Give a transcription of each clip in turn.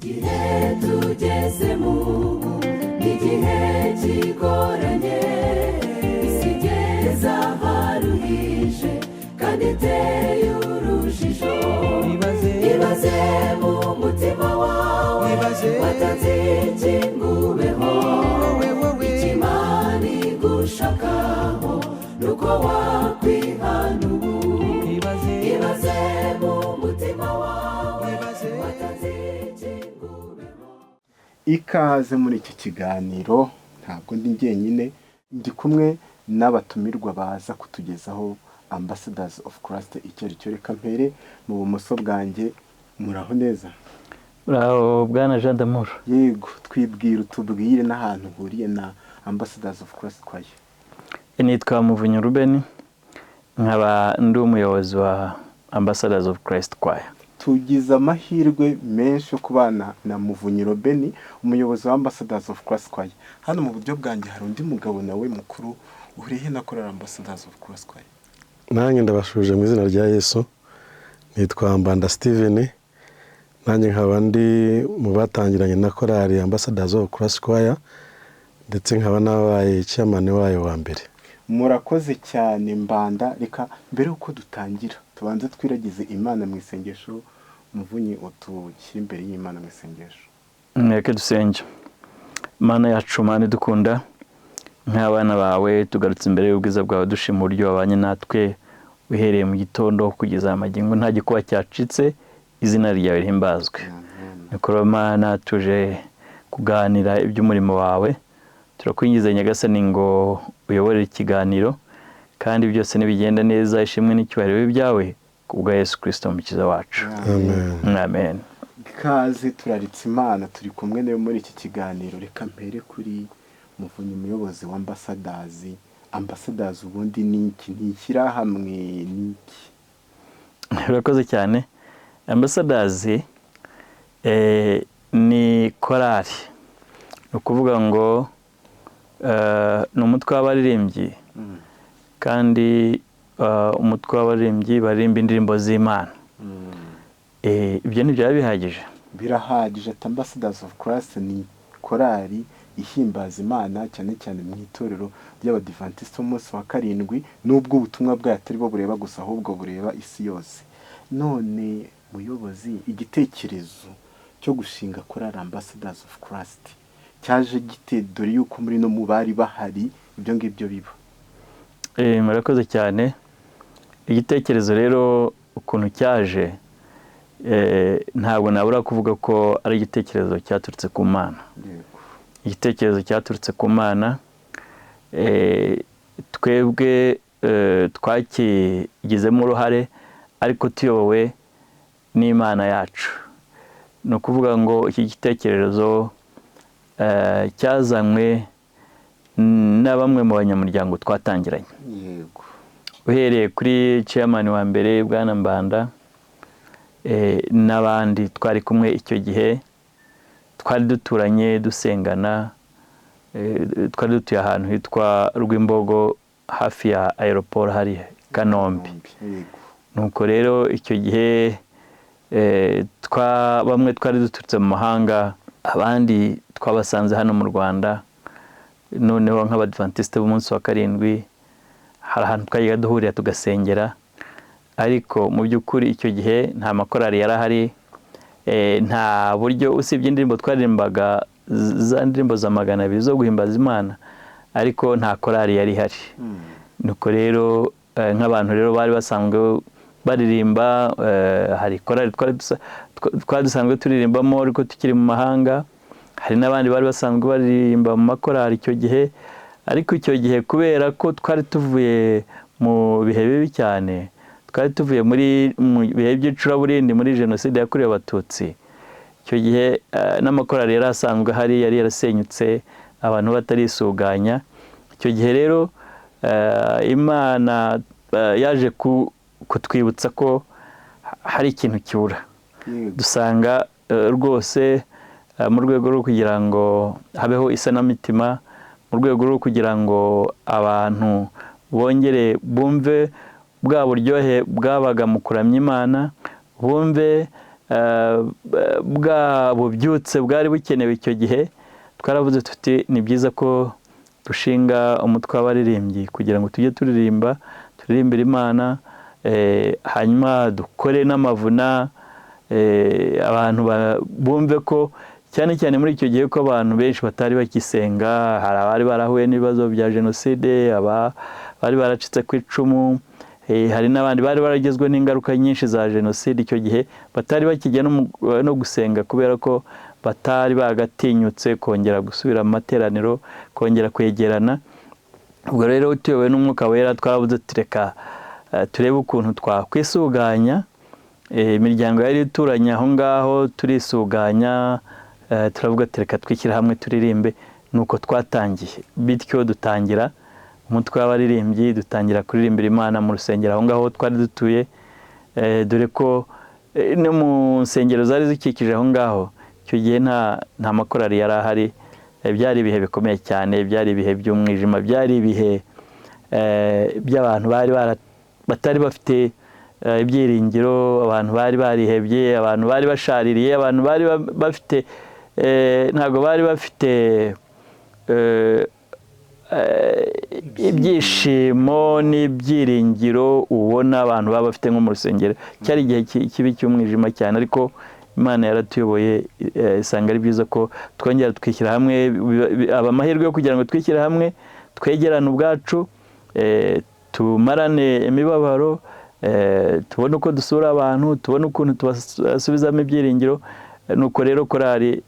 Igihe tugezemo ubu ni igihe kigoranye, isi igeze aharuhije kandi iteye urujijo. Ibaze. Ibaze mu mutima wawe. Ibaze. Watanze iki ngo ubeho? Wowe, wowe. Icyo Imana igushakaho ni uko wakwihana ubu. Ibaze. Ibaze mu mutima wawe. Ibaze. Watanze iki ngo ubeho? Ikaze muri iki kiganiro. Ntabwo ndi njyenyine, ndi kumwe n'abatumirwa baza kutugezaho Ambassadors of Christ icyo ari cyo. Reka mpere mu bumoso bwanjye. Muraho neza? Uraho, bwana Jean d'Amour. Yego, twibwira, utubwire n'ahantu uhuriye na Ambassadors of Christ Choir. Nitwa Muvunyi Ruben, nkaba ndi umuyobozi wa Ambassadors of Christ Choir. Tugize amahirwe menshi yo kubana na Muvunyi Robeni, umuyobozi wa Ambassadors of Christ Choir. Hano mu buryo bwanjye hari undi mugabo nawe mukuru. Urihe na korali Ambassadors of Christ Choir? Nanjye ndabasuhuje mu izina rya Yesu. Nitwa Mbanda Steven, nanjye nkaba ndi mu batangiranye na korali Ambassadors of Christ Choir, ndetse nkaba nabaye chairman wayo wa mbere. Murakoze cyane, Mbanda. Reka mbere y'uko dutangira tubanze twiragize Imana mu isengesho. Muvunyi, utushyire imbere y'Imana mu isengesho. Mureke dusenge. Mana yacu, Mana idukunda, nk'abana bawe tugarutse imbere y'ubwiza bwawe, dushima uburyo wabanye natwe uhereye mu gitondo kugeza amagingo, nta gikuba cyacitse. Izina ryawe rihimbazwe. Nikoro Mana, tuje kuganira iby'umurimo wawe. Turakwingiza Nyagasani ngo uyobore ikiganiro, kandi byose nibigenda neza, ishimwe n'icyubahiro bibe ibyawe, ku bwa Yesu Kirisito Umukiza wacu. Amen. Amen. Ikaze, turaritse Imana, turi kumwe nawe muri iki kiganiro. Reka mpere kuri Muvunyi, umuyobozi wa Ambassadors. Ambassadors ubundi ni iki? Ni ishyirahamwe? Ni iki? Urakoze cyane. Ambassadors ni korali, ni ukuvuga ngo ni umutwe w'abaririmbyi, kandi umutwe w'abaririmbyi baririmba indirimbo z'Imana. Ibyo ntibyaba bihagije? Birahagije. Ati Ambassadors of Christ ni korali ihimbaza Imana cyane cyane mu itorero ry'Abadivantisiti b'umunsi wa karindwi, nubwo ubutumwa bwayo atari bo bureba gusa, ahubwo bureba isi yose. None muyobozi, igitekerezo cyo gushinga korali Ambassadors of Christ cyaje gite, dore yuko muri no mu bari bahari ibyo ngibyo biba? Murakoze cyane. Igitekerezo rero ukuntu cyaje, ntabwo nabura kuvuga ko ari igitekerezo cyaturutse ku Mana. Igitekerezo cyaturutse ku Mana, twebwe twakigizemo uruhare, ariko tuyobowe n'Imana yacu. Ni ukuvuga ngo iki gitekerezo cyazanywe na bamwe mu banyamuryango twatangiranye, uhereye kuri chairman wa mbere, bwana Mbanda, n'abandi twari kumwe icyo gihe, twari duturanye, dusengana, twari dutuye ahantu hitwa Rwimbogo, hafi ya aéroport hari Kanombe. Nuko rero icyo gihe bamwe twari duturutse mu mahanga, abandi twabasanze hano mu Rwanda. Noneho nk'Abadivantisite b'umunsi wa karindwi, hari ahantu twajyaga duhurira tugasengera, ariko mu by'ukuri icyo gihe nta makorali yari ahari, nta buryo, usibye indirimbo twaririmbaga, za ndirimbo za 200 zo guhimbaza Imana, ariko nta korali yari ihari. Nuko rero nk'abantu rero bari basanzwe baririmba, hari korali twari dusanzwe turirimbamo ariko tukiri mu mahanga, hari n'abandi bari basanzwe baririmba mu makorali icyo gihe. Ariko icyo gihe, kubera ko twari tuvuye mu bihe bibi cyane, twari tuvuye mu bihe by'icuraburindi, muri Jenoside yakorewe Abatutsi, icyo gihe n'amakorali yari asanzwe ahari yari yarasenyutse, abantu batarisuganya. Icyo gihe rero Imana yaje kutwibutsa ko hari ikintu kibura. Dusanga rwose mu rwego rwo kugira ngo habeho isanamitima, mu rwego rwo kugira ngo abantu bongere bumve bwa buryohe bwabaga mu kuramya Imana, bumve Bwa bubyutse bwari bukenewe icyo gihe. Twaravuze tuti ni byiza ko dushinga umutwe w'abaririmbyi kugira ngo tujye turirimba, turirimbire Imana, hanyuma dukore n'amavuna, abantu bumve ko cyane cyane muri icyo gihe ko abantu benshi batari bakisenga. Hari abari barahuye n'ibibazo bya jenoside, bari baracitse ku icumu, hari n'abandi bari baragezwe n'ingaruka nyinshi za jenoside icyo gihe, batari bakijya no gusenga kubera ko batari bagatinyutse kongera gusubira mu materaniro, kongera kwegerana. Ubwo rero tuyobowe n'Umwuka Wera twaravuze tureka turebe ukuntu twakwisuganya imiryango yari ituranye aho ngaho, turisuganya, turavuga reka twishyire hamwe turirimbe. Nuko twatangiye bityo, dutangira umutwe w'abaririmbyi, dutangira kuririmbira Imana mu rusengero aho ngaho twari dutuye, dore ko no mu nsengero zari zikikije aho ngaho icyo gihe nta makorari yari ahari. Byari ibihe bikomeye cyane, byari ibihe by'umwijima, byari ibihe by'abantu bari batari bafite ibyiringiro, abantu bari barihebye, abantu bari bashaririye, abantu bari bafite, ntabwo bari bafite ibyishimo n'ibyiringiro ubona abantu baba bafite nko mu rusengero. Cyari igihe kibi cy'umwijima cyane, ariko Imana yaratuyoboye, isanga ari byiza ko twongera twishyira hamwe, aba amahirwe yo kugira ngo twishyire hamwe, twegerane ubwacu, tumarane imibabaro, tubone uko dusura abantu, tubone ukuntu tubasubizamo ibyiringiro. Nuko rero korali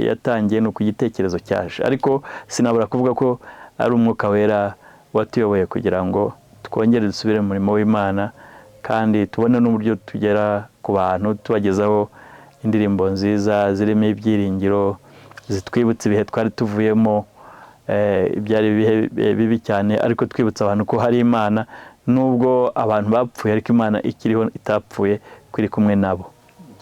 yatangiye, nuko igitekerezo cyaje, ariko sinabura kuvuga ko ari Umwuka Wera watuyoboye kugira ngo twongere dusubire mu murimo w'Imana, kandi tubone n'uburyo tugera ku bantu, tubagezaho indirimbo nziza zirimo ibyiringiro, zitwibutsa ibihe twari tuvuyemo, byari ibihe bibi cyane, ariko twibutsa abantu ko hari Imana, nubwo abantu bapfuye ariko Imana ikiriho itapfuye, ko iri kumwe nabo.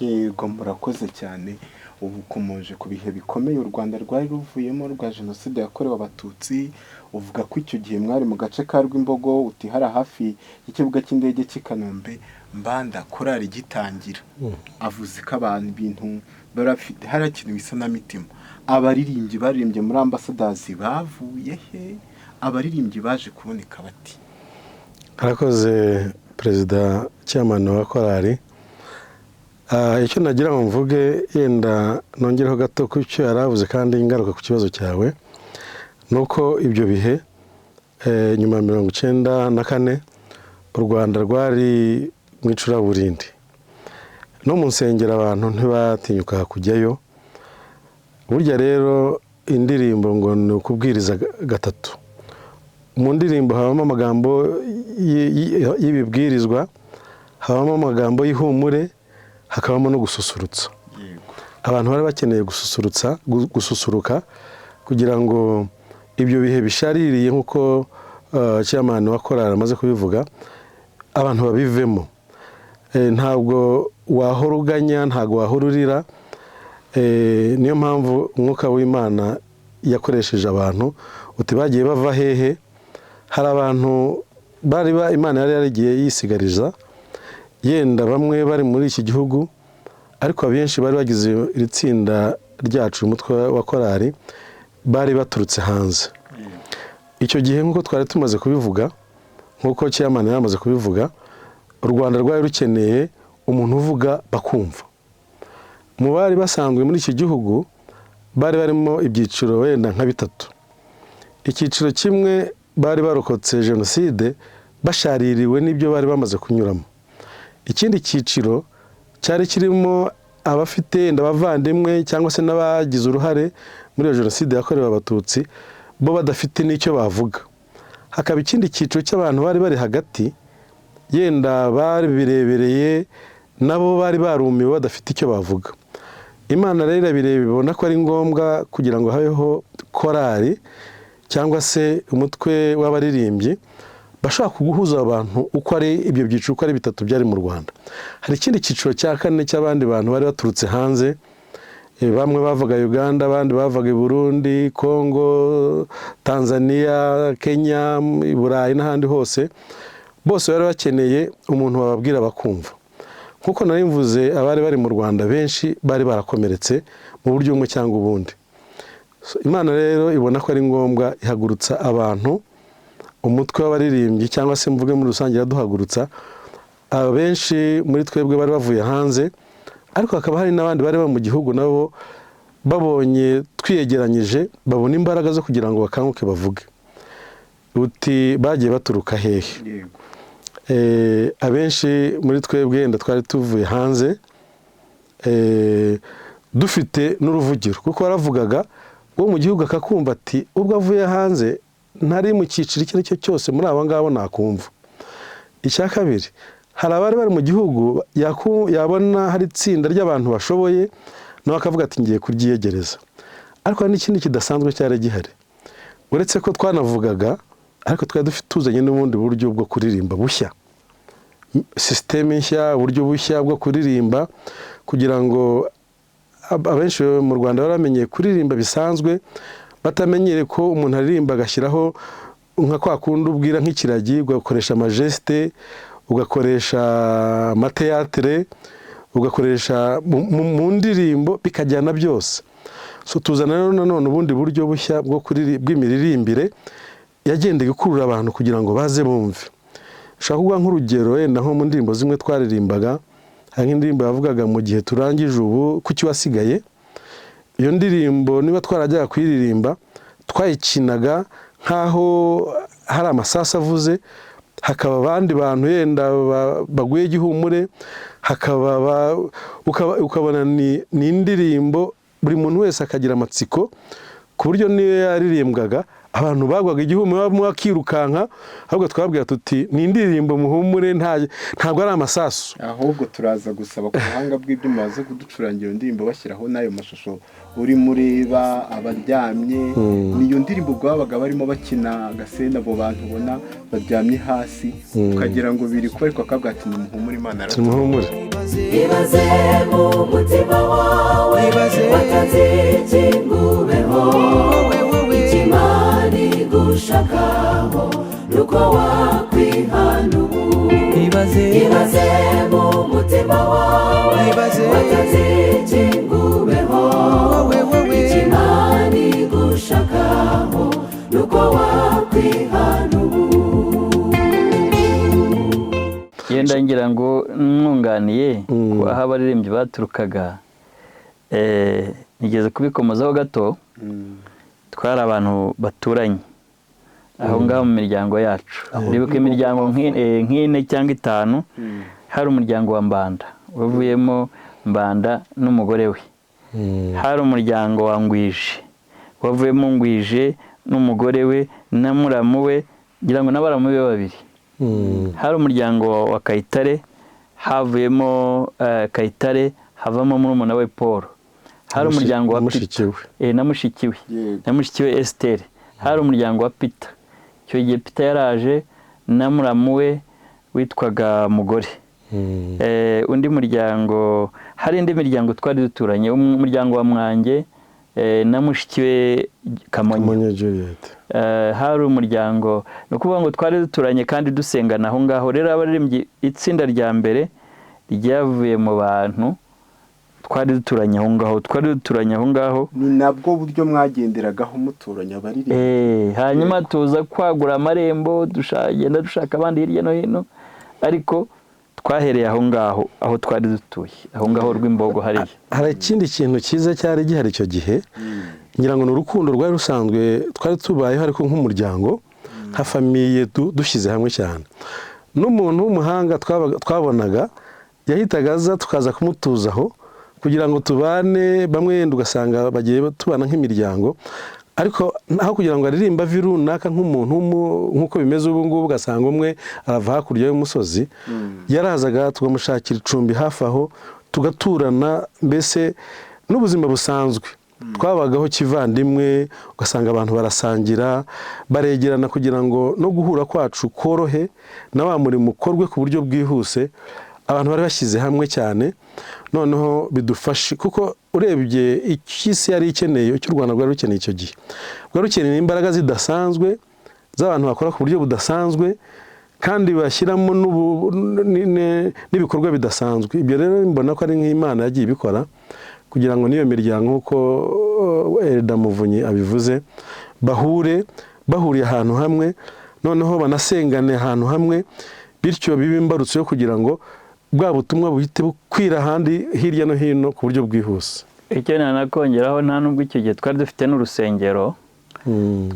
Yego, murakoze cyane. Ubu ukomoje ku bihe bikomeye u Rwanda rwari ruvuyemo rwa jenoside yakorewe Abatutsi. Uvuga ko icyo gihe mwari mu gace ka Rwimbogo, uti hari hafi y'ikibuga cy'indege cy'i Kanombe. Mbanda, korali igitangira, avuze ko abantu ibintu bari bafite harakenewe isanamitima. Abaririmbyi baririmbye muri Ambassadors bavuye he? Abaririmbyi baje kuboneka bati? Arakoze perezida, chairman wa korali. Icyo nagira ngo mvuge, yenda nongereho gato ku cyo yari avuze kandi ingaruka ku kibazo cyawe, ni uko ibyo bihe, nyuma ya 94, u Rwanda rwari mu icuraburindi, no mu nsengero abantu ntibatinyuka kujyayo. Burya rero indirimbo ngo ni ukubwiriza gatatu. Mu ndirimbo habamo amagambo y'ibibwirizwa, habamo amagambo y'ihumure, hakabamo no gususurutsa. Abantu bari bakeneye gususurutsa, gususuruka kugira ngo ibyo bihe bishaririye, nk'uko chairman wa korali amaze kubivuga, abantu babivemo. Ntabwo wahora uganya, ntabwo wahora urira. Niyo mpamvu Umwuka w'Imana yakoresheje abantu. Uti bagiye bava hehe? Hari abantu bari Imana yari yaragiye yisigariza, yenda bamwe bari muri iki gihugu, ariko abenshi bari bagize iri tsinda ryacu, umutwe wa korali, bari baturutse hanze icyo gihe. Nk'uko twari tumaze kubivuga, nk'uko chairman yari amaze kubivuga, u Rwanda rwari rukeneye umuntu uvuga bakumva. Mu bari basanzwe muri iki gihugu bari barimo ibyiciro wenda nka bitatu. Icyiciro kimwe bari barokotse jenoside bashaririwe n'ibyo bari bamaze kunyuramo. Ikindi cyiciro cyari kirimo abafite wenda abavandimwe cyangwa se n'abagize uruhare muri iyo jenoside yakorewe Abatutsi, bo badafite n'icyo bavuga. Hakaba ikindi cyiciro cy'abantu bari bari hagati, yenda bari birebereye, nabo bari barumiwe badafite icyo bavuga. Imana rero irabireba, ibona ko ari ngombwa kugira ngo habeho korali cyangwa se umutwe w'abaririmbyi bashobora kuguhuza abantu uko ari ibyo byiciro uko ari bitatu byari mu Rwanda. Hari ikindi cyiciro cya kane cy'abandi bantu bari baturutse hanze. Bamwe bavaga Uganda, abandi bavaga i Burundi, Congo, Tanzania, Kenya, i Burayi n'ahandi hose. Bose bari bakeneye umuntu bababwira bakumva. Nk'uko nari mvuze, abari bari mu Rwanda benshi bari barakomeretse mu buryo bumwe cyangwa ubundi. So, Imana rero ibona ko ari ngombwa, ihagurutsa abantu, umutwe w'abaririmbyi, cyangwa se mvuge muri rusange iraduhagurutsa. Abenshi muri twebwe bari bavuye hanze, ariko hakaba hari n'abandi bari bari mu gihugu, nabo babonye twiyegeranyije babona imbaraga zo kugira ngo bakanguke bavuge. Uti bagiye baturuka hehe? Yego. Abenshi muri twebwe wenda twari tuvuye hanze, dufite n'uruvugiro, kuko waravugaga uwo mu gihugu akakumva, ati ubwo avuye hanze ntari mu cyiciro icyo ari cyo cyose muri abo ngabo nakumva. Icya kabiri, hari abari bari mu gihugu, yabona hari itsinda ry'abantu bashoboye, nawe akavuga ati ngiye kuryiyegereza. Ariko hari n'ikindi kidasanzwe cyari gihari. Uretse ko twanavugaga, ariko twari dufite, tuzanye n'ubundi buryo bwo kuririmba bushya, sisiteme nshya, uburyo bushya bwo kuririmba, kugira ngo abenshi mu Rwanda bari bamenyeye kuririmba bisanzwe, batamenyere ko umuntu aririmba agashyiraho nka kwa kundi ubwira nk'ikiragi, ugakoresha amagestes, ugakoresha amathéâtre, ugakoresha mu ndirimbo, bikajyana byose. So tuzana rero nanone ubundi buryo bushya bw'imiririmbire yagendaga ikurura abantu kugira ngo baze bumve. Ushobora kuguha nk'urugero, wenda nko mu ndirimbo zimwe twaririmbaga, hari nk'indirimbo yavugaga mu gihe turangije ubu kuki wasigaye. Iyo ndirimbo niba twarajyaga kuyiririmba, twayikinaga nk'aho hari amasasu avuze, hakaba abandi bantu yenda baguye igihumure, hakaba ukabona ni indirimbo buri muntu wese akagira amatsiko, ku buryo niyo yaririmbwaga abantu bagwaga igihumure, bamwe bakirukanka. Ahubwo twabwira tuti ni indirimbo, muhumure, ntabwo ari amasasu. Ahubwo turaza gusaba ku buhanga bw'ibyuma baze kuducurangira iyo ndirimbo, bashyiraho n'ayo mashusho urimo ureba abaryamye. Ni iyo ndirimbo ubwo babaga barimo bakina agascène, abo bantu ubona baryamye hasi, ukagira ngo biri kuba, ariko akavuga ati nimuhumure, Imana Tumuhumure. Ibaze mu mutima wawe. Ibaze. Watanze iki ngo ubeho? Wowe, wowe. Icyo Imana igushakaho nuko wakwihana ubu. Ibaze. Ibaze mu mutima wawe. Ibaze. Watanze iki ngo ubeho? Wowe, wowe. Icyo Imana igushakaho nuko wakwihana ubu. Yenda ngira ngo mwunganiye ku aho abaririmbyi baturukaga, nigeze kubikomozaho gato. Twari abantu baturanye aho ngaho mu miryango yacu. Ndibuka imiryango nk'ine cyangwa itanu. Hari umuryango wa Mbanda, wavuyemo Mbanda n'umugore we. Hari umuryango wa Ngwije, wavuyemo Ngwije n'umugore we na muramu we, ngira ngo n'abaramu be babiri. Hari umuryango wa Kayitare, havuyemo Kayitare, havamo murumuna we Paul. Hari umuryango wa Na mushiki Peter we. Na mushiki we. Yego. Na mushiki we Esther. Hari umuryango wa Peter, icyo gihe Peter yaraje na muramu we witwaga Mugore. Undi muryango, hari indi miryango twari duturanye, umuryango wa Mwange na mushiki we Kamonyi. Kamonyi Juliet. Hari umuryango, ni ukuvuga ngo twari duturanye kandi dusengana aho ngaho. Rero abaririmbyi, itsinda rya mbere ryavuye mu bantu twari duturanye aho ngaho, twari duturanye aho ngaho. Ni nabwo buryo mwagenderagaho muturanya abaririmbyi? Hanyuma tuza kwagura amarembo, dushagenda dushaka abandi hirya no hino, ariko twahereye aho ngaho, aho twari dutuye aho ngaho Rw'imbogo hariya. Hari ikindi kintu cyiza cyari gihari icyo gihe, ngira ngo ni urukundo rwari rusanzwe. Twari tubayeho ariko nk'umuryango, nka famille, dushyize hamwe cyane. N'umuntu w'umuhanga twabonaga yahitaga aza, tukaza kumutuzaho kugira ngo tubane. Bamwe yenda ugasanga bagiye tubana nk'imiryango, ariko aho kugira ngo aririmbe ave runaka nk'umuntu nk'uko bimeze ubu ngubu, ugasanga umwe arava hakurya y'umusozi, yarazaga tukamushakira icumbi hafi aho, tugaturana. Mbese n'ubuzima busanzwe twabagaho kivandimwe, ugasanga abantu barasangira, baregerana, kugira ngo no guhura kwacu korohe, na wa murimo ukorwe ku buryo bwihuse. Abantu bari bashyize hamwe cyane. Noneho bidufashe, kuko urebye icyo isi yari ikeneye, icyo u Rwanda rwari rukeneye icyo gihe, rwari rukeneye imbaraga zidasanzwe z'abantu bakora ku buryo budasanzwe. Kandi bashyiramo n'ibikorwa bidasanzwe. Ibyo rero mbona ko ari nk'Imana yagiye ibikora kugira ngo n'iyo miryango, nk'uko Elder Muvunyi abivuze, bahure, bahuriye ahantu hamwe, noneho banasengane ahantu hamwe, bityo bibe imbarutso yo kugira ngo bwa butumwa buhite bukwira ahandi hirya no hino ku buryo bwihuse. Icyo nanakongeraho, nta nubwo icyo gihe twari dufite n'urusengero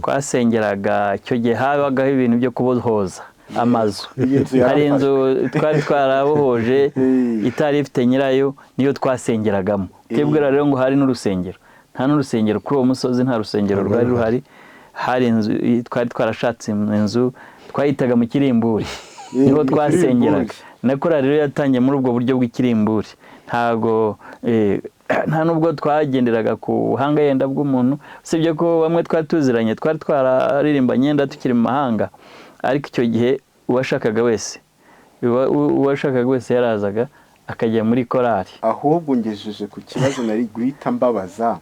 twasengeraga. Icyo gihe habagaho ibintu byo kubohoza amazu. Iyi nzu Hari inzu yarafashwe. twari twarabohoje itari ifite nyirayo, niyo twasengeragamo. Twibwira rero ngo hari n'urusengero, nta n'urusengero kuri uwo musozi, nta rusengero rwari ruhari. Hari inzu twari twarashatse, inzu twayitaga mu Kirimburi, niho Mu twasengeraga. Kirimburi. Na korali rero yatangiye muri ubwo buryo bw'ikirimburi. Ntabwo nta nubwo twagenderaga ku buhanga yenda bw'umuntu, usibye ko bamwe twari tuziranye, twari twararirimbanye yenda tukiri mu mahanga. Ariko icyo gihe uwashakaga wese yarazaga akajya muri korali. Ahubwo ngejeje ku kibazo nari guhita mbabaza.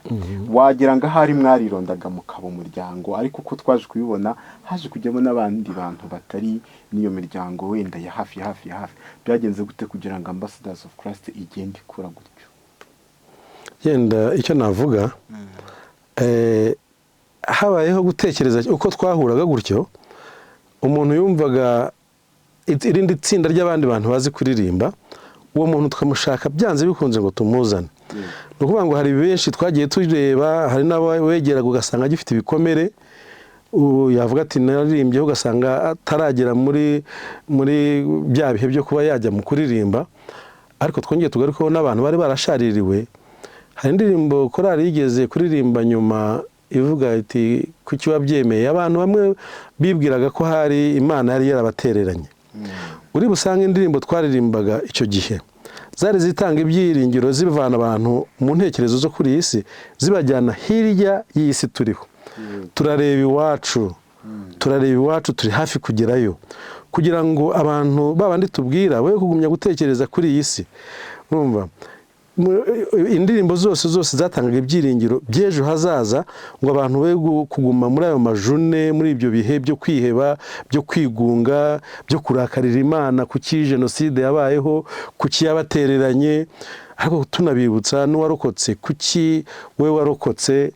Wagira ngo ahari mwarirondaga mukaba umuryango, ariko uko twaje kubibona haje kujyamo n'abandi bantu batari n'iyo miryango wenda ya hafi hafi ya hafi. Byagenze gute kugira ngo Ambassadors of Christ igende ikura gutyo? Yenda icyo navuga, habayeho gutekereza. Uko twahuraga gutyo, umuntu yumvaga irindi tsinda ry'abandi bantu bazi kuririmba, uwo muntu tukamushaka byanze bikunze ngo tumuzane. Ni ukuvuga ngo hari benshi twagiye tureba, hari n'abo wegeraga ugasanga agifite ibikomere. Yavuga ati naririmbyeho, ugasanga ataragera muri bya bihe byo kuba yajya mu kuririmba. Ariko twongeye tugarukeho n'abantu bari barashaririwe. Hari indirimbo korali yigeze kuririmba nyuma ivuga iti "Kuki wabyemeye?" Abantu bamwe bibwiraga ko hari Imana yari yarabatereranye. Uri busange indirimbo twaririmbaga icyo gihe zari zitanga ibyiringiro, zibavana abantu mu ntekerezo zo kuri iyi si, zibajyana hirya y'iyi si turiho. Turareba iwacu, turareba iwacu, turi hafi kugerayo, kugira ngo abantu babandi tubwira we kugumya gutekereza kuri iyi si. Urumva, indirimbo zose zose zatangaga ibyiringiro by'ejo hazaza, ngo abantu be kuguma muri ayo majune, muri ibyo bihe byo kwiheba, byo kwigunga, byo kurakarira Imana, kuki jenoside yabayeho, kuki yabatereranye. Ariko tunabibutsa n'uwarokotse, kuki we warokotse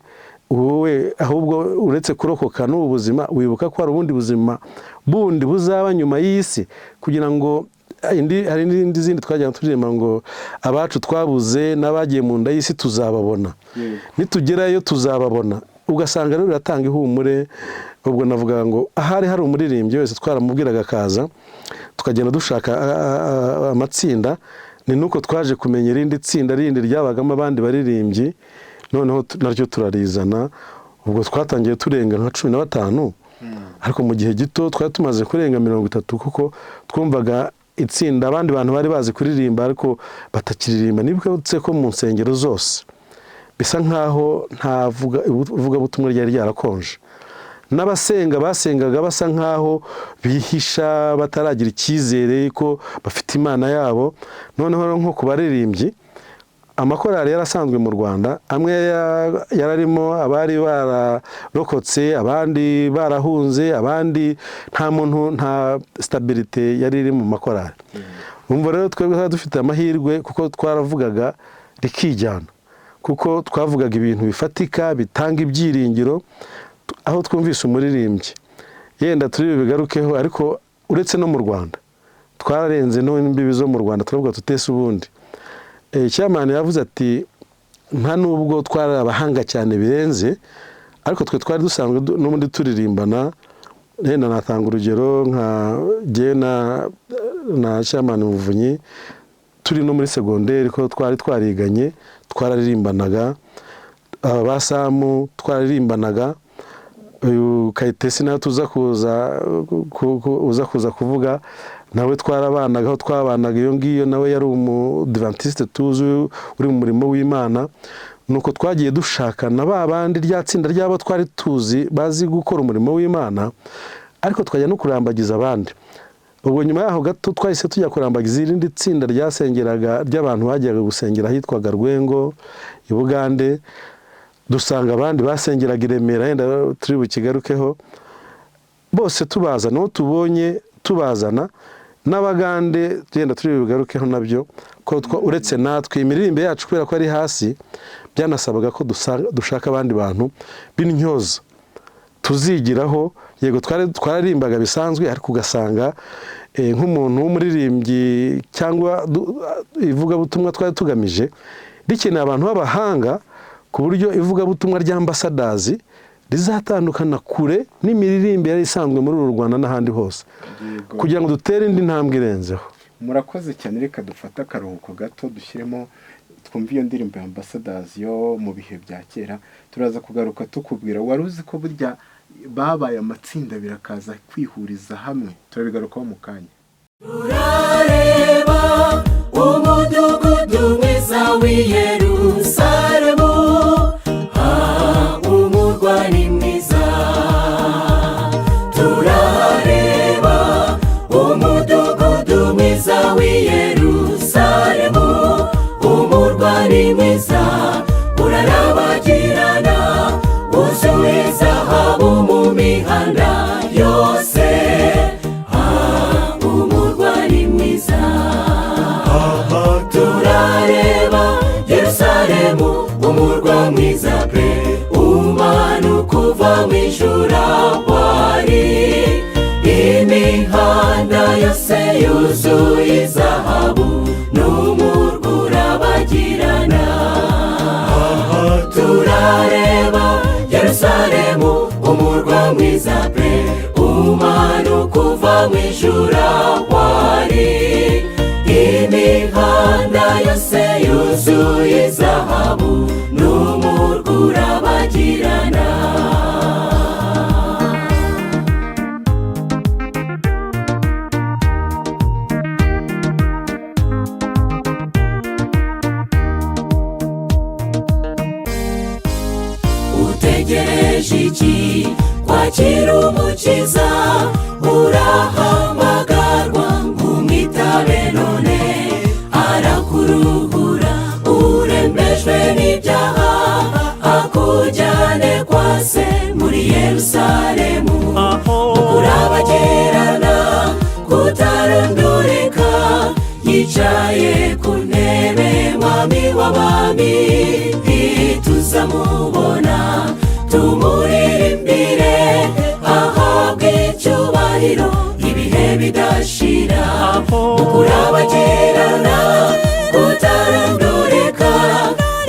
wowe, ahubwo uretse kurokoka n'ubu buzima, wibuka ko hari ubundi buzima bundi buzaba nyuma y'iyi si. Kugira ngo indi, hari n'indi zindi twajyaga turirimba ngo abacu twabuze n'abagiye mu nda y'isi tuzababona, nitugerayo tuzababona. Ugasanga rero biratanga ihumure. Ubwo navuga ngo ahari hari umuririmbyi wese twaramubwiraga akaza, tukagenda dushaka amatsinda. Ni nuko twaje kumenya irindi tsinda rindi ryabagamo abandi baririmbyi, noneho naryo turarizana. Ubwo twatangiye turenga nka 15, ariko mu gihe gito twari tumaze kurenga 30, kuko twumvaga itsinda abandi bantu bari bazi kuririmba ariko batakiririmba. Nibutse ko mu nsengero zose bisa nkaho nta ivugabutumwa ryari ryarakonje, n'abasenga basengaga basa nkaho bihisha, bataragira icyizere ko bafite Imana yabo. Noneho rero nko ku baririmbyi, amakorali yarasanzwe mu Rwanda, amwe yararimo abari bararokotse, abandi barahunze, abandi nta muntu, nta stabilité yari iri mu makorali. Umva rero, twebwe twari dufite amahirwe kuko twaravugaga rikijyana, kuko twavugaga ibintu bifatika bitanga ibyiringiro. Aho twumvise umuririmbyi, yenda turi bubigarukeho, ariko uretse no mu Rwanda, twararenze n'imbibi zo mu Rwanda, turavuga tutese ubundi. Chairman yavuze ati nta nubwo twari abahanga cyane birenze, ariko twe twari dusanzwe n'ubundi turirimbana. Yenda natanga urugero nka jyewe na Chairman Muvunyi, turi no muri segonderi, ko twari twariganye, twararirimbanaga. Aba ba Samu twararirimbanaga, uyu Kayitesi nawe tuza kuza uza kuza kuvuga nawe twarabanaga, aho twabanaga iyo ngiyo, nawe yari umudivantiste tuzi uri mu murimo w'Imana. Nuko twagiye dushakana ba bandi, rya tsinda ry'abo twari tuzi bazi gukora umurimo w'Imana, ariko twajya no kurambagiza abandi. Ubwo nyuma yaho gato twahise tujya kurambagiza irindi tsinda ryasengeraga, ry'abantu bajyaga gusengera ahitwaga Rwengo i Bugande. Dusanga abandi basengeraga i Remera, yenda turi bukigarukeho. Bose tubaza n'uwo tubonye. tubazana n'Abagande, tugenda turi bugarukeho nabyo ko uretse natwe imiririmbire yacu kubera ko ari hasi, byanasabaga ko dushaka abandi bantu b'intyoza tuzigiraho. Yego, twaririmbaga bisanzwe, ariko ugasanga nk'umuntu w'umuririmbyi cyangwa ivugabutumwa twari tugamije rikeneye abantu b'abahanga, ku buryo ivugabutumwa ry'Ambassadors rizatandukana kure n'imiririmbire yari isanzwe muri uru Rwanda n'ahandi hose, kugira ngo dutere indi ntambwe irenzeho. Murakoze cyane. Reka dufate akaruhuko gato, dushyiremo twumve iyo ndirimbo ya Ambassadors yo mu bihe bya kera. Turaza kugaruka tukubwira, wari uzi ko burya babaye amatsinda birakaza kwihuriza hamwe? Turabigarukaho mu kanya. Turareba umudugudu mwiza w'i Yerusalemu, ha umurwa ni mwiza. Turareba umudugudu mwiza w'i Yerusalemu, umurwa ni mwiza, urarabagirana, wuzuye izahabu mu mihanda yose. Ha umurwa ni mwiza. Turareba Yerusalemu, umurwa mwiza pe, umanuka uva mu ijuru aho ari. Imihanda yose yuzuye izahabu, n'umurwa urabagirana. Turareba Yerusalemu, umurwa mwiza pe, umanuka uva mu ijuru aho ari. Imihanda yose yuzuye izahabu, n'umurwa urabagirana. Utegereje iki kwakira Umukiza? Urahamagarwa ngo umwitabe none. Arakuruhura urembejwe n'ibyaha, akujyane kwa Se muri Yerusalemu, ukurabagirana kutarondoreka. Yicaye ku ntebe, Mwami w'abami. Tuzamubona tumuririmbire, ahabwe icyubahiro ibihe bidashira. Ukurabagirana kutarondoreka,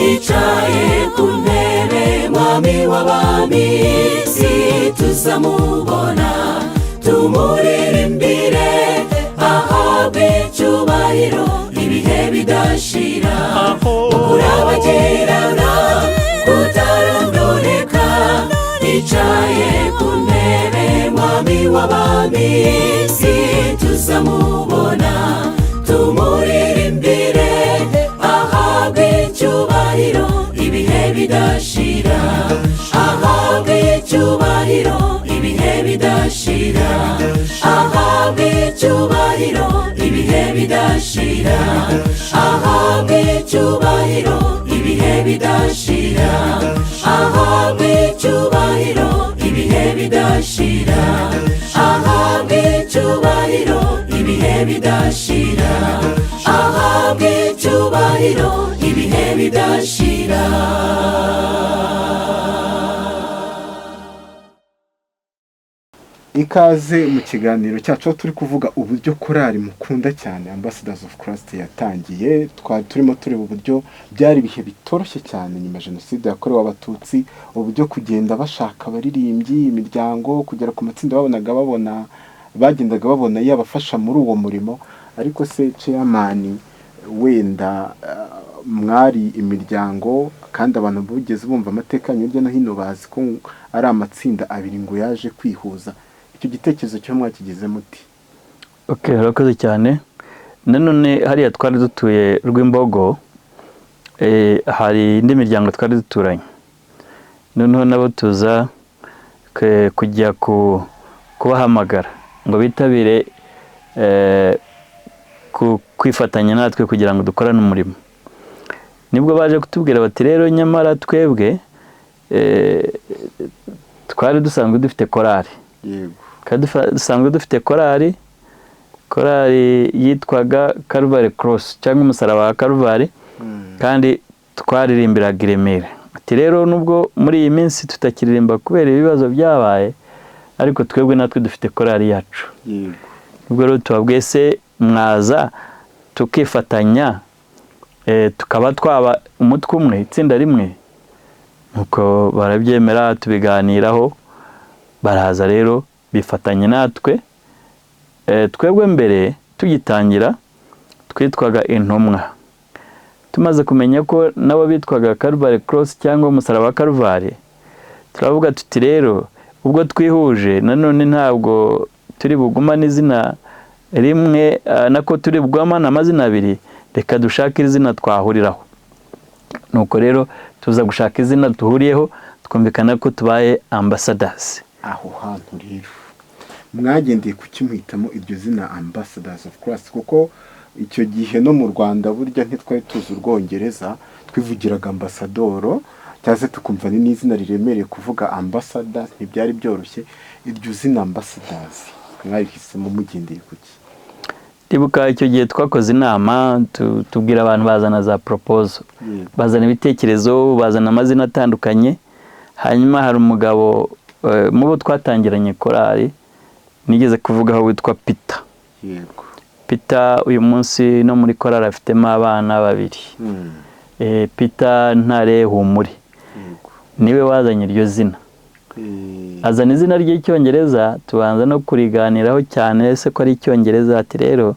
yicaye ku ntebe, Mwami w'abami. Si tuzamubona tumuririmbire, ahabwe icyubahiro ibihe bidashira. Ukurabagirana kutarondoreka, yicaye ku ntebe, Mwami w'abami. Si tuzamubona tumuririmbire, ahabwe icyubahiro ibihe bidashira. Ahabwe icyubahiro ibihe bidashira. Ahabwe icyubahiro ibihe bidashira. Ahabwe icyubahiro ibihe bidashira. Ahabwe icyubahiro ibihe bidashira. Ahabwe icyubahiro ibihe bidashira. Ahabwe icyubahiro ibihe bidashira. Ikaze mu kiganiro cyacu, aho turi kuvuga uburyo korali mukunda cyane Ambassadors of Christ yatangiye. Twari turimo tureba uburyo byari ibihe bitoroshye cyane nyuma ya Jenoside yakorewe Abatutsi, uburyo kugenda bashaka abaririmbyi, imiryango, kugera ku matsinda babonaga babona bagendaga babona yabafasha muri uwo murimo. Ariko se chairman, wenda mwari imiryango, kandi abantu bugeze bumva amateka yanyu hirya no hino bazi ko ari amatsinda abiri ngo yaje kwihuza. Icyo gitekerezo cyo mwakigize muti? Okay, urakoze cyane. Nanone hariya twari dutuye Rwimbogo, hari indi miryango twari duturanye. Noneho nabo tuza kujya kubahamagara ngo bitabire kwifatanya natwe kugira ngo dukorane umurimo. Nibwo baje kutubwira bati rero nyamara twebwe twari dusanzwe dufite korali. Yego. Twari dusanzwe dufite korali. Korali yitwaga Calvary Cross cyangwa umusaraba wa Calvary, kandi twaririmbiraga i Remera. Ati rero nubwo muri iyi minsi tutakiririmba kubera ibibazo byabaye, ariko twebwe natwe dufite korali yacu. Ubwo rero tubabwiye, se mwaza tukifatanya, tukaba twaba umutwe umwe, itsinda rimwe? Nuko barabyemera, tubiganiraho, baraza rero bifatanya natwe. Twebwe mbere tugitangira twitwaga Intumwa. Tumaze kumenya ko nabo bitwaga Calvary Cross cyangwa umusaraba wa Calvary, turavuga tuti rero ubwo twihuje nanone ntabwo turi bugumane izina rimwe, nako turi bugumane amazina abiri, reka dushake izina twahuriraho. Nuko rero tuza gushaka izina duhuriyeho, twumvikana ko tubaye Ambassadors. Aho hantu rero mwagendeye kuki muhitamo iryo zina Ambassadors of Christ? Kuko icyo gihe no mu Rwanda burya ntitwari tuzi Urwongereza, twivugiraga ambasadoro cyangwa se tukumva ni n'izina riremereye kuvuga ambassador, ntibyari byoroshye. Iryo zina Ambassadors mwarihisemo mugendeye kuki? Ndibuka icyo gihe twakoze inama, tubwira abantu, bazana za proposal, bazana ibitekerezo, bazana amazina atandukanye. Hanyuma hari umugabo mu bo twatangiranye korali nigeze kuvugaho witwa Peter. Peter uyu munsi no muri korali afitemo abana babiri. Peter Ntare Humure niwe wazanye iryo zina. Azana izina ry'Icyongereza, tubanza no kuriganiraho cyane, ese ko ari Icyongereza? Ati rero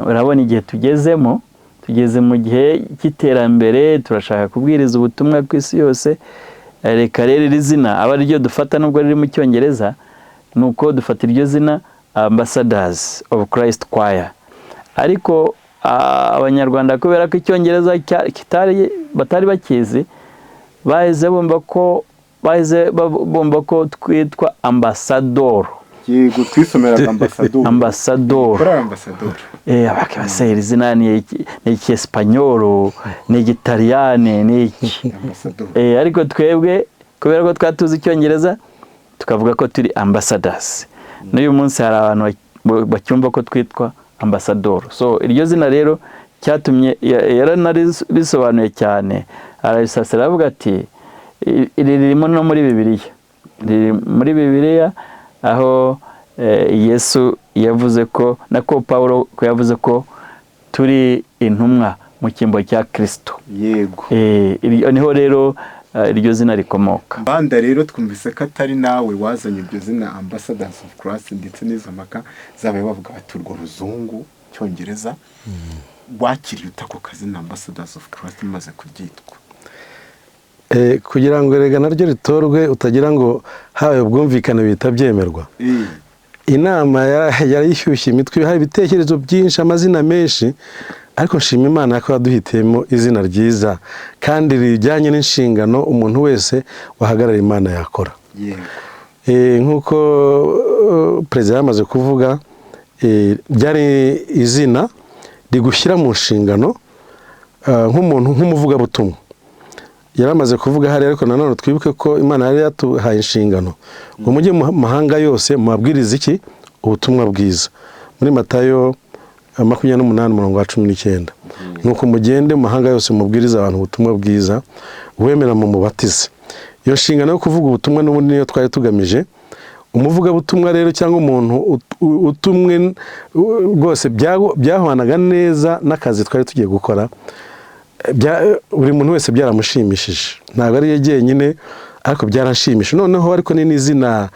urabona igihe tugezemo, tugeze mu gihe cy'iterambere, turashaka kubwiriza ubutumwa ku isi yose. Reka rero iri zina aba ariryo dufata nubwo riri mu Cyongereza. Nuko dufata iryo zina Ambassadors of Christ Choir. Ariko Abanyarwanda, kubera ko Icyongereza kitari batari bakizi, bahise bumva ko twitwa ambasadoro. Yego, twisomeraga ambasadoro. Ambasadoro. Korali ambasadoro. Bakibase iri zina ni icyesipanyoro, ni Igitaliyane, ni iki? Ambasadoro. Ariko twebwe kubera ko twari tuzi Icyongereza, tukavuga ko turi Ambassadors. N'uyu munsi hari abantu bacyumva ko twitwa ambasadoro. So iryo zina rero cyatumye yaranaribisobanuye cyane, arabisasira, aravuga ati iri ririmo no muri Bibiliya, riri muri Bibiliya aho Yesu yavuze ko, nako Pawulo ko yavuze ko turi intumwa mu cyimbo cya Kristo. Iryo niho rero iryo zina rikomoka. Banda rero twumvise ko atari nawe wazanye iryo zina Ambassadors of Christ, ndetse n'izo mpaka zabaye bavuga bati urwo ruzungu Cyongereza. Wakiriye ute ako kazina Ambassadors of Christ mumaze kuryitwa? Kugira ngo erega naryo ritorwe, utagira ngo habaye ubwumvikane bihita byemerwa. Inama yarayishyushye imitwe, hari ibitekerezo byinshi, amazina menshi, ariko nshima Imana ko yaduhitiyemo izina ryiza kandi rijyanye n'inshingano umuntu wese wahagarara Imana yakora. Nk'uko perezida yamaze kuvuga, ryari izina rigushyira mu nshingano nk'umuntu, nk'umuvugabutumwa. Yari amaze kuvuga hari, ariko nanone twibuke ko Imana yari yatuhaye inshingano ngo mujye mu mahanga yose mubabwirize iki? Ubutumwa bwiza. Muri Matayo 28 umurongo wa 19, nuko mugende mu mahanga yose mubwirize abantu ubutumwa bwiza, uwemera mu mubatize. Iyo nshingano yo kuvuga ubutumwa n'ubundi niyo twari tugamije. Umuvugabutumwa rero cyangwa umuntu utumwe rwose byahwanaga neza n'akazi twari tugiye gukora. Buri muntu wese byaramushimishije, ntabwo ari ye jyenyine, ariko byaranshimishije noneho. Ariko ni n'izina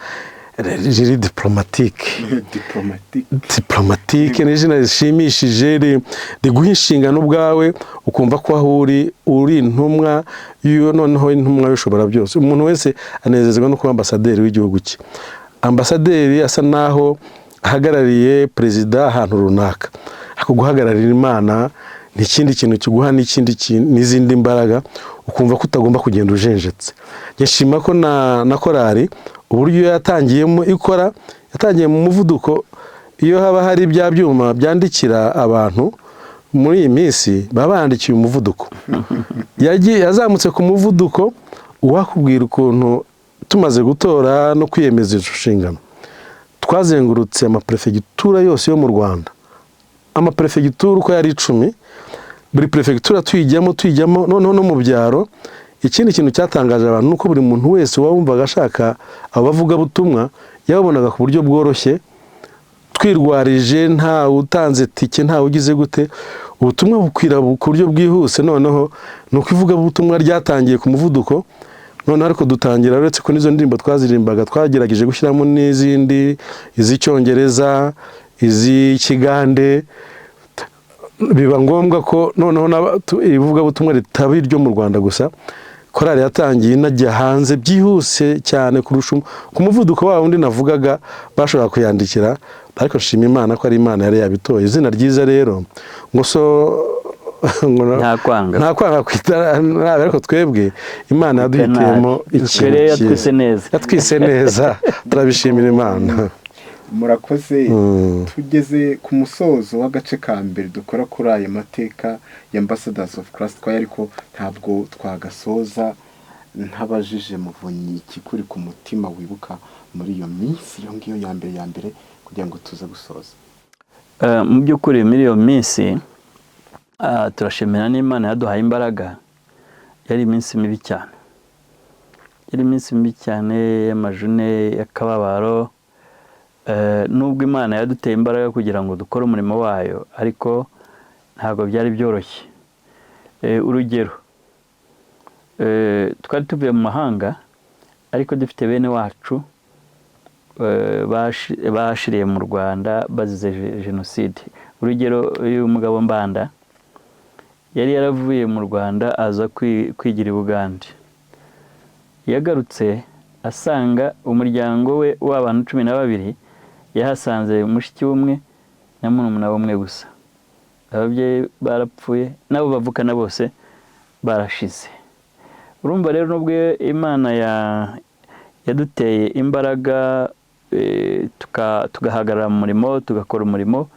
riri diplomatique. Diplomatique. Diplomatique, ni izina rishimishije, riguha inshingano ubwawe, ukumva ko aho uri uri intumwa noneho intumwa y'ushobora byose. Umuntu wese anezezwa no kuba ambasaderi w'igihugu cye. Ambasaderi asa naho ahagarariye perezida ahantu runaka, ariko guhagararira Imana ni ikindi kintu kiguha n'ikindi kintu n'izindi mbaraga, ukumva ko utagomba kugenda ujenjetse. Nshima ko na korali uburyo yatangiyemo ikora, yatangiye mu muvuduko. Iyo haba hari bya byuma byandikira abantu muri iyi minsi, baba bandikiye umuvuduko. Yagiye yazamutse ku muvuduko. Uwakubwira ukuntu tumaze gutora no kwiyemeza izo nshingano. Twazengurutse amaperefegitura yose yo mu Rwanda, amaperefegitura uko yari 10, buri perefegitura tuyijyamo tuyijyamo, noneho no mu byaro. Ikindi kintu cyatangaje abantu ni uko buri muntu wese wumvaga ashaka abavugabutumwa yababonaga ku buryo bworoshye. Twirwarije, nta utanze tike, ntawe ugize gute, ubutumwa bukwira ku buryo bwihuse. Noneho ni uko ivugabutumwa ryatangiye ku muvuduko noneho, ariko dutangira, uretse ko n'izo ndirimbo twaziririmbaga, twagerageje gushyiramo n'izindi, iz'icyongereza, iz'ikigande. Biba ngombwa ko noneho ivugabutumwa ritaba iryo mu Rwanda gusa. Korali yatangiye inajya hanze byihuse cyane kurusha ku muvuduko wa wundi navugaga bashobora kuyandikira. Ariko nshima Imana ko ari Imana yari yabitoye. Izina ryiza rero ngo so ngo Nta kwanga. Nta kwanga kwita nabi, ariko twebwe Imana yaduhitiyemo Twe ikintu rero yatwise cyiza. neza. Yatwise neza, turabishimira Imana. Murakoze. Tugeze ku musozo w'agace ka mbere dukora kuri aya mateka ya Ambassadors of Christ Choir, ariko ntabwo twagasoza ntabajije Muvunyi ikikuri ku mutima wibuka muri iyo minsi, iyo ngiyo ya mbere ya mbere, kugira ngo tuze gusoza. Mu by'ukuri muri iyo minsi, turashimira n'Imana yaduhaye imbaraga. Yari iminsi mibi cyane, yari iminsi mibi cyane y'amajune, y'akababaro. Nubwo Imana yaduteye imbaraga kugira ngo dukore umurimo wayo, ariko ntabwo byari byoroshye. Urugero, twari tuvuye mu mahanga, ariko dufite bene wacu bashiriye mu Rwanda bazize jenoside. Urugero, uyu mugabo Mbanda yari yaravuye mu Rwanda aza kwigira i Bugande. Yagarutse asanga umuryango we w'abantu 12, yahasanze mushiki w'umwe na murumuna w'umwe gusa. Ababyeyi barapfuye, n'abo bavukana bose barashize. Urumva rero, nubwo Imana yaduteye imbaraga, tugahagarara mu murimo, tugakora umurimo,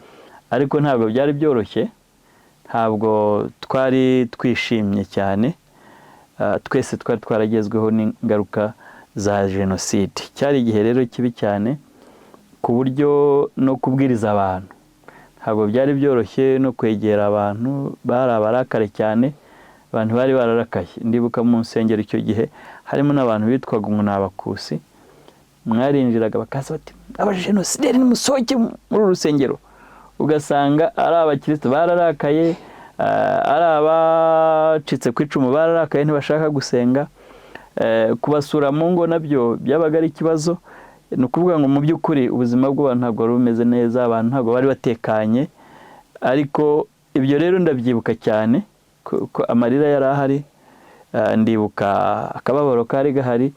ariko ntabwo byari byoroshye, ntabwo twari twishimye cyane. Twese twari twaragezweho n'ingaruka za jenoside. Cyari igihe rero kibi cyane, ku buryo no kubwiriza abantu ntabwo byari byoroshye, no kwegera abantu, bari abarakare cyane, abantu bari bararakaye. Ndibuka mu nsengero icyo gihe harimo n'abantu bitwaga ngo ni abakusi. Mwarinjiraga bakaza bati: "Abajenosideri, nimusohoke muri uru rusengero." Ugasanga ari abakirisitu bararakaye, ari abacitse ku icumu bararakaye, ntibashaka gusenga. Kubasura mu ngo nabyo byabaga ari ikibazo. Ni ukuvuga ngo mu by'ukuri ubuzima bw'abantu ntabwo bwari bumeze neza, abantu ntabwo bari batekanye. Ariko ibyo rero ndabyibuka cyane ko amarira yari ahari, ndibuka akababaro kari gahari.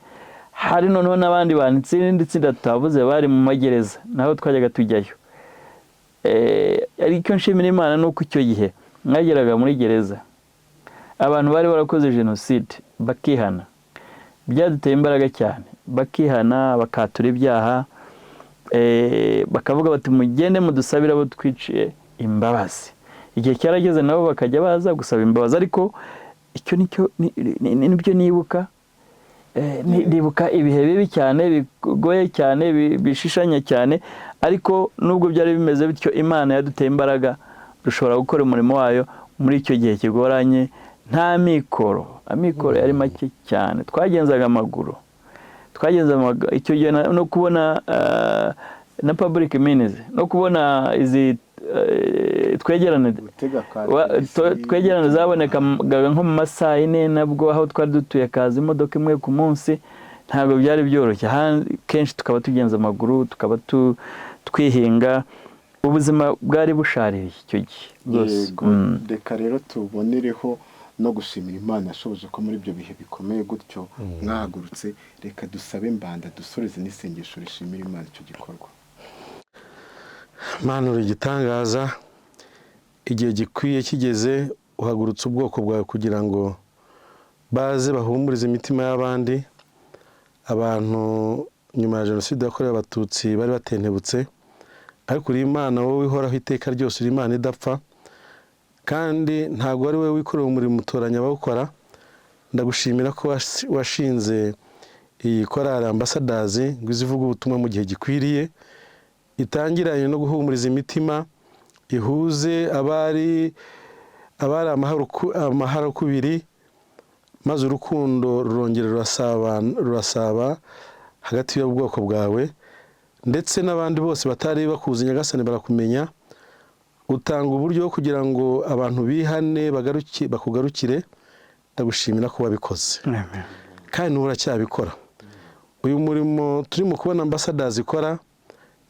Hari noneho n'abandi bantu, irindi tsinda tutavuze, bari mu magereza, naho twajyaga tujyayo. Ariko nshimira Imana ni uko icyo gihe mwageraga muri gereza, abantu bari barakoze jenoside bakihana. Byaduteye imbaraga cyane, bakihana, bakatura ibyaha, bakavuga bati: "Mugende mudusabire abo twiciye imbabazi." Igihe cyarageze nabo bakajya baza gusaba imbabazi. Ariko icyo nicyo nibyo nibuka. Ndibuka ibihe bibi cyane, bigoye cyane, bishishanya cyane. Ariko nubwo byari bimeze bityo, Imana yaduteye imbaraga, dushobora gukora umurimo wayo muri icyo gihe kigoranye. Nta mikoro, amikoro yari make cyane, twagenzaga amaguru, twagenze amaguru icyo gihe. No kubona na public means, no kubona izi twegerane Gutega ka twegerane zabonekaga nko mu masaha 4, nabwo aho twari dutuye kaza imodoka imwe ku munsi. Ntabwo byari byoroshye. Kenshi tukaba tugenza amaguru, tukaba twihinga. Ubuzima bwari bushaririye icyo gihe rwose. Yego. Reka rero tubonereho no gushimira Imana yashoboje ko muri ibyo bihe bikomeye gutyo mwahagurutse. Reka dusabe Mbanda dusoreze n'isengesho rishimira Imana icyo gikorwa. Mana, uri igitangaza. Igihe gikwiye kigeze uhagurutse ubwoko bwawe kugira ngo baze bahumurize imitima y'abandi. Abantu nyuma ya jenoside yakorewe Abatutsi bari batentebutse, ariko uri Imana wowe ihoraho iteka ryose, uri Imana idapfa, kandi ntabwo ari wowe wikorera umurimo, utoranya abawukora. Ndagushimira ko washinze iyi korali Ambassadors ngo ize ivuge ubutumwa mu gihe gikwiriye. Itangiranye no guhumuriza imitima, ihuze abari amaharakubiri, maze urukundo rurongera rurasaba hagati y'ubwoko bwawe, ndetse n'abandi bose batari bakuzi Nyagasani barakumenya. Utanga uburyo kugira ngo abantu bihane bakugarukire. Ndagushimira ko wabikoze kandi n'ubu uracyabikora. Uyu murimo turimo kubona Ambassadors ikora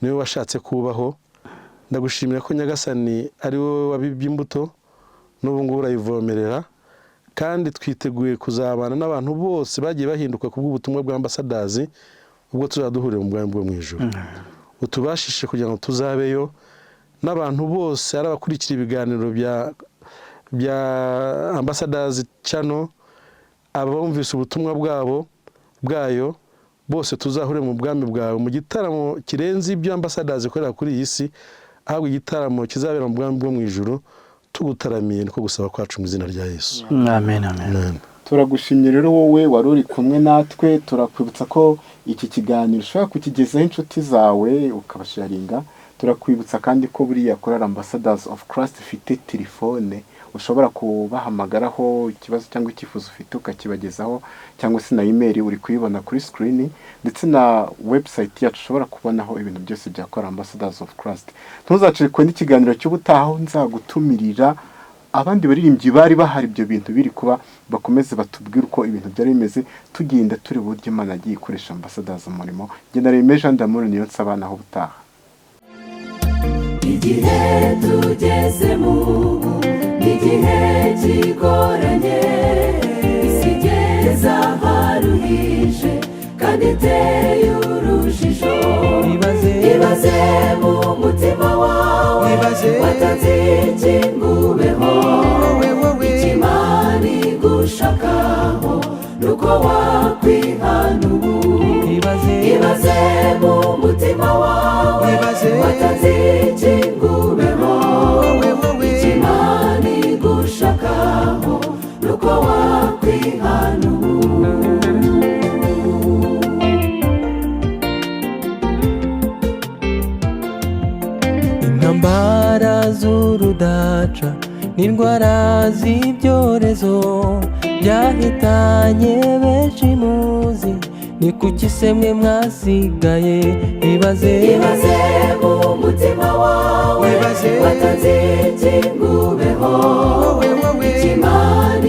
niwe washatse kubaho. Ndagushimira ko Nyagasani ari wowe wabibye imbuto, n'ubu ngubu urayivomerera, kandi twiteguye kuzabana n'abantu bose bagiye bahinduka ku bw'ubutumwa bwa Ambassadors, ubwo tuzaduhurira mu bwami bwo mu ijuru. Utubashishe kugira ngo tuzabeyo n'abantu bose, ari abakurikira ibiganiro bya Ambassadors Channel, abumvise ubutumwa bwabo bwayo, bose tuzahure mu bwami bwawe mu gitaramo kirenze ibyo Ambassadors ikorera kuri iyi si, ahubwo igitaramo kizabera mu bwami bwo mu ijuru. Tugutaramiye, niko gusaba kwacu mu izina rya Yesu. Amen, amen. Amen. Turagushimye rero wowe wari uri kumwe natwe. Turakwibutsa ko iki kiganiro ushobora kukigezaho inshuti zawe ukabasharinga. Turakwibutsa kandi ko buriya korali Ambassadors of Christ ifite telefone ushobora kubahamagaraho, ikibazo cyangwa icyifuzo ufite ukakibagezaho, cyangwa se na email uri kuyibona kuri screen, ndetse na website yacu ushobora kubonaho ibintu byose bya korali Ambassadors of Christ. Ntuzacikwe n'ikiganiro cy'ubutaha, nzagutumirira abandi baririmbyi bari bahari ibyo bintu biri kuba, bakomeze batubwire uko ibintu byari bimeze, tugenda turi uburyo Imana yagiye ikoresha Ambassadors umurimo. Njye na Reme Jean d'Amour niyo nsaba, naho ubutaha. Igihe tugezemo ubu ni igihe kigoranye, isi igeze aharuhije kandi iteye urujijo. Ibaze. Ibaze mu mutima wawe. Ibaze. Watanze iki ngo ubeho? Wowe, wowe. Icyo Imana igushakaho nuko wakwihana ubu. Ibaze. Ibaze mu mutima wawe. Ibaze. Watanze iki ngo ubeho? Wowe, wowe. Icyo Imana igushakaho nuko wakwihana ubu. Intambara z'urudaca n'indwara z'ibyorezo byahitanye benshi muzi, ni kuki se mwe mwasigaye? Ibaze. Ibaze mu mutima wawe. Ibaze. Watanze iki ngo ubeho? Wowe, wowe. Icyo Imana